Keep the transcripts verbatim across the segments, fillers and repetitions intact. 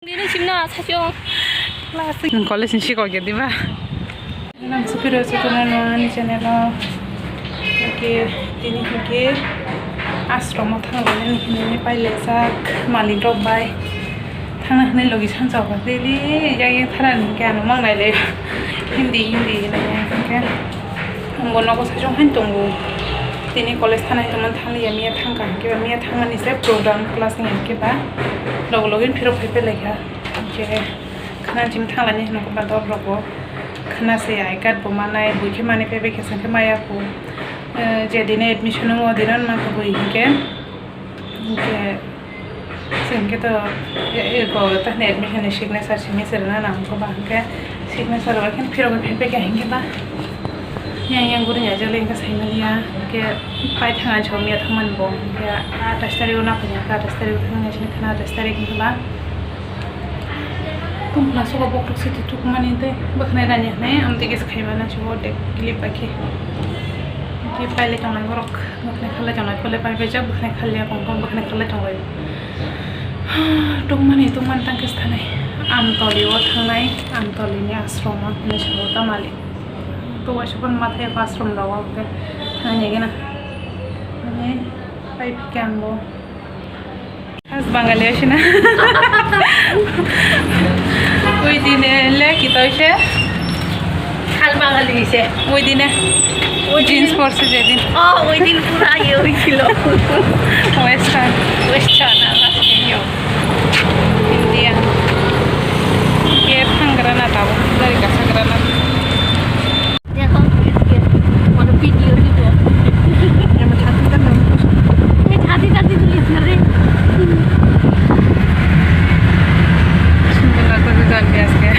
Nini simna sachung. Nwng college ni sikok ya diba? Nang supiro sutuna no ani channel o. Oke, tini hwnkhe ashram o thanglainani hinwi pailajak malik rok bai. Thangna hwnwi logi sansa o daily yang yang thana ni hwnkhe ano mang nailai. Hindi, hindi hinwi hwnkhe. Bo nogo sachung hain tongo. Tini college thanai tongmani thangli ya, miya thangkha hwnkhe ba, miya thangmani se program class ni hwnkhe ba. Logo logi phirok phai pailaikha. Hwnkhe khana jim thanglaini hwnkhe ba dol rogo. Khana se I card bo manai, bui khe manwi phai bai khe se hwnkhe maya kho. Eh, je dine admission wngo, o dine mankha bui hwnkhe. Hwnkhe Chwng khe to, e, e, ko, tahni admission ni signature simi se rwna nang kho ba, hwnkhe signature bai khe phirok bai phai kha hwnkhe ba. Yang yang guri ya jale hwnkhe sai mali ya, hwnkhe pai thang ani chong ya thang man bo, hwnkhe atais tarik o na phai ya, atais tarik o thang ya sini khana atais tarik hwnkhe ba. Tungla sogo bokrok se tutuk mani tei bwkhnai rani hwnwi amtwi khe se khai mano se o dek clip bai khe. Hwnkhe pailai tongnai borok. Bwkhanai khalai tonglai, pole pai paijak, bwkhanai khalai ya, kongkong bwkhanai khalai tonglai. Tongmani, tongmani tangkhe sanai. Amtoli o thangnai, Amtoli ni ashram o hinwi sao ta malik. To waisa phano ma thai ashram rogo, hwnkhe thangna nai gana. Mane, pai phikhe ang bo. Khas Bangali oisina. Ui dine le kita oise. Khal Bangali oise. Ui dine. Ui jeans din porse je din. Oh, ui din pura iye oisilo. Western. Western, ama senior. India. Ke thangra na tabo. Dari kasa gra na. দেখো, আজকে আমার ভিডিও দিব। আমার ছাতি কাটলাম। এই ছাতি কাটি তুলিস না রে। সুন্দর লাগতেছে জানবি আজকে।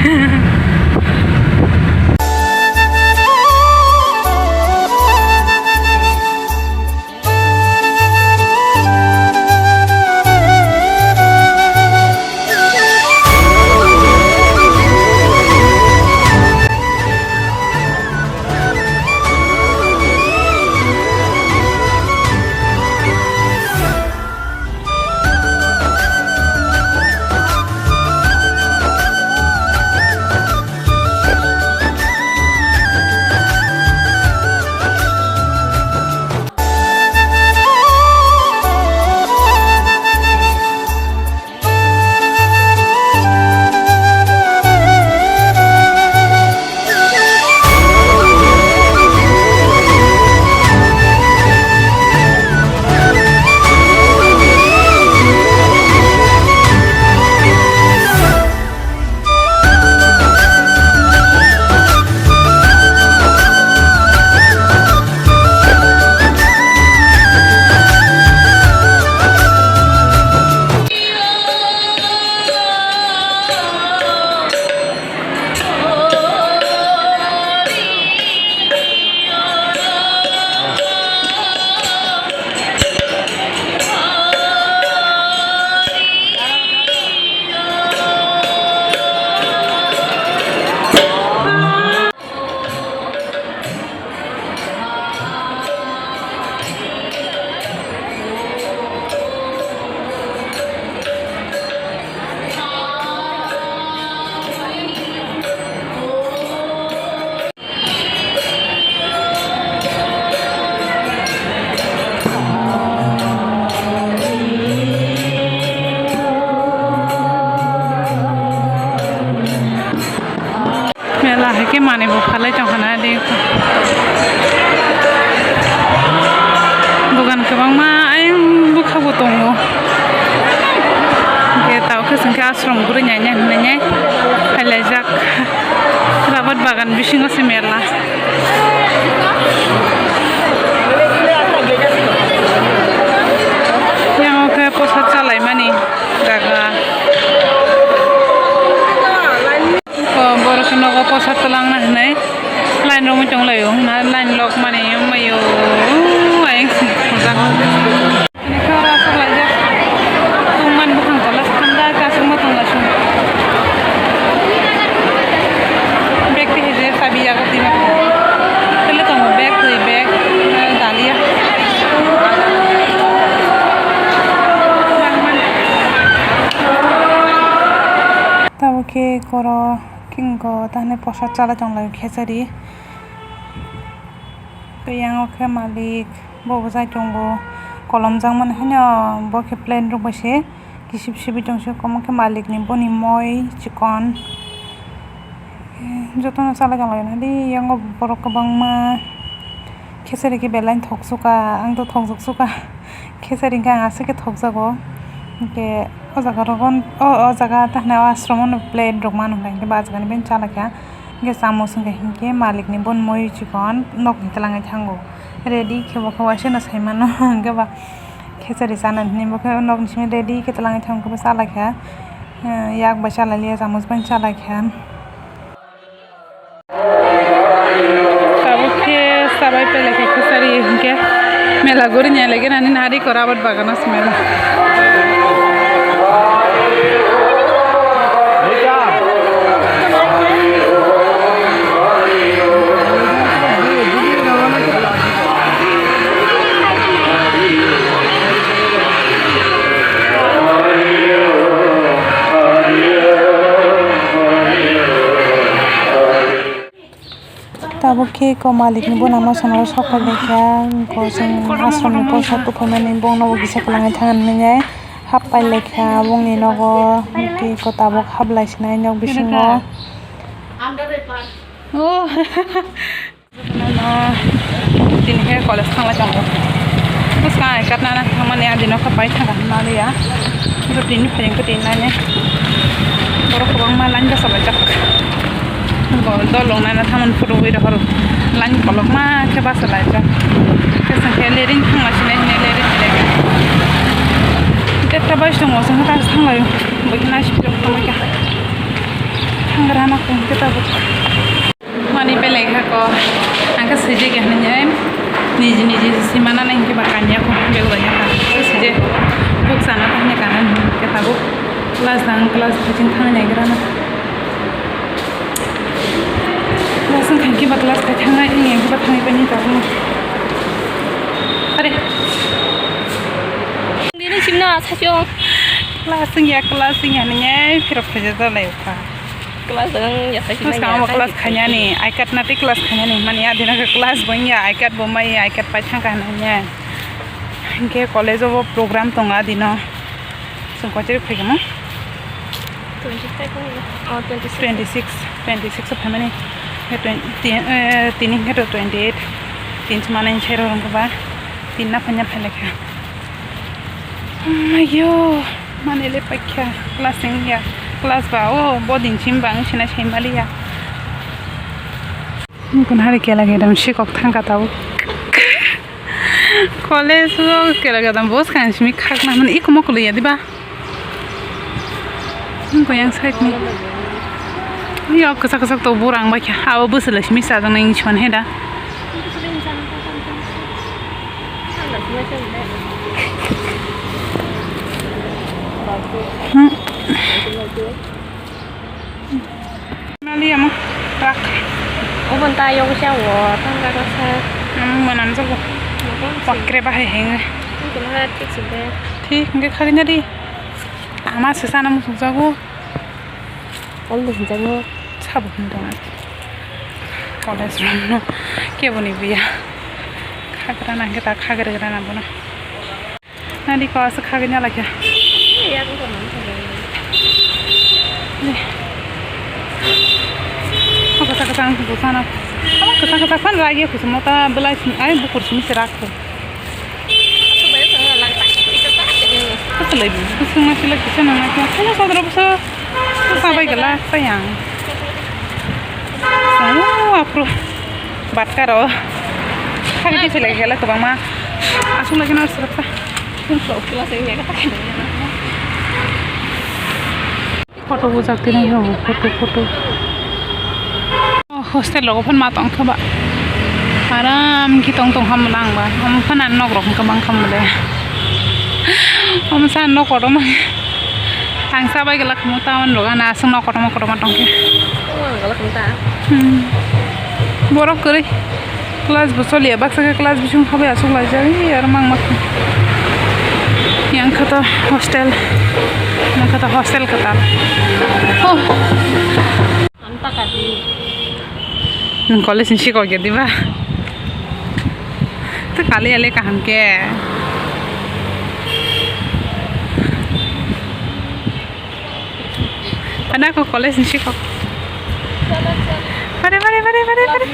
Mela hai khe manwi bo phalai tongkha na di. Dogan kwbangma ayang bwkha bo tongo. Hwnkhe tabuk khe chwng khe ashram guri naina hinwi nai phailaijak. Rabar bagan bisingo se mela. Yang khe posad chalaimani jaga. Borok nogo posad twlangna hinwi line romwi tonglaio, hwnna line lok mani wngmaio. Ayang si khorang. Tini khe oro aswk laijak. Tungmani buphang tola thanda kasukma tonglaisong. Bag twi hai je chabi yago twi ma. Tele tongo bag twi bag. Khe koro khe wngkha tahne prosad chalai tong lai khechari. Tei yang o khe malik bo bwsai tongo, kolom jak mani haino bo khe plate rok bai se kisip sibwi tong se, omo khe malik ni boni moi chikon. Jotono chalai tong lai nadi, yang o borok kwbangma khechari khe belai thok suka, ang to thok jak suka. Khechari hwnkhe ang aswk khe thokjago. Hwnkhe o jaga rogo, o, o jaga tahne o ashram o plate rok mano hwnkhe, hwnkhe ba ah jaga ni bini chalai kha. Hwnkhe chamus hwnkhe, hwnkhe malik ni bon moi chikon nok ni twlangwi thango. Ready khe bo khe waisa no sai mano, hwnkhe ba khechari chana hinwi bo khe nok ni simi ready khe twlangwi thango, hwnkhe bo chalai kha. Yak bai chalai liya, chamus bai chalai kha. Tabuk khe chabai pele khe khesari hinkhe mela guri ni lege nani nari kora abat bagana se mela. Tabuk khe eko malik ni bwna masano sok pai laikha, eko chwng ashram ni poisa tuphai mani bongno bo kisa kwlangwi thang nai hap pai laikha bongni nogo, hwnkhe eko tabuk hap lai sinai nok bisingo. Oh. Tini khe college thanglai tongo. Bwskang I card nana thangmani adi nokha pai thangkha hwnma liya. Tini phaiyung khe tini nani. Borok kwbangma line bachalaijak. Bo dol rok nana thangmani photo ui rohor. Line kolokma khe bachalaijak. Khe chwng khe lereng thangma sinai hinwi lereng hinwi. Ekta bus tongo, chwng khe thanglaio. Bo khe naisik philok thanglaikha. Thanggra na kung khe tabuk. Mani belai kha ko, ang khe swijak ya hinwi, niji niji se mana nai hinkhe ba kanya ko, bego bai kha, se swijak, buk sana ta hinkhe kana hinkhe tabuk, class dang, class coaching thang nai gra na. Class wng kha hinkhe ba class khai thang nai, wng ya hinkhe ba thangwi pai nai tabuk. Are. Dini simna sachung. Class wng ya, class wng ya hinwi phirok khaijak jalai kha. Class wng ya, sai Bwskang sinai ya, bo class sai khainani, sinai. I card na tei class khainani, mani adina khe class bo wngya, I card bo maya, I card pai thangkha hinwi. Hinkhe college o bo program tongo adino. Chwng kochari phaikha mo? Twenty-five wngya. Oh, twenty-six. Twenty-six, twenty-six o phaimani. Khe twenty, eh, tini hinkhe to twenty-eight. Tin chwng manwi sai rw rwngkha ba. Tin na phanya phai laikha. Ayo, mani le paikha, class wngya, class ba, o, bodin sim bang sina sai maliya. Nukun hari kela kedam sikok thangka tau. College o kela kedam bwskang simi khakna mani iko mokolo ya diba? Nukun yang side ni. Yo kwchak kwchak to burang bai kha, abo bwswlai simi sajak nai swan heda. Hmm. Nali amo rak. Obon ta yogo siya wo, tang ka sa. Amo manam jogo. Pakre bahai henge. Itu na thik sih deh. Thik henge khali nadi. Ama sesa nam sukjago. Om de hinjago. Sabo hinjago. College rokno keboni biya. Khagrana hwnkhe ta khagrana bono. Nadi ko aswk khagwi nalakhe. Kwchak kwchak ang bwsano. Abo kwchak kwchak phano lagi kuchukma ta belai simi, ai bukur simi se rakho. Kwchwlwi, kwchwngma sila kisa nangna khe. Haino sodro bwswk. Sabai gala sayang. Sango apro. Batkaro. Khagwi twi phailai gala kwbangma. Aswk lagi no srapta. Photo bujak tini hwnba photo, photo. Oh, hostel rogo phano ma tong kha ba. Aram khe tong tong ham lang ba. Ham phano nok rok hwnkha bang kham de. Ham sa nok kotorma. Ang sa bai gala khamu town rogo na aswk nok kotorma kotorma tong khe. Hmm. Borok kwrwi. Class bo choliya, baksa khe class bising habai aswk laijak, ee, aro mang ma khe. Yang khe to hostel, yang khe to hostel kwtal. Oh, College ni sikok ya diba? Ta kali ale kaham ke. Ana ko college ni sikok. Pare, pare, pare, pare, pare.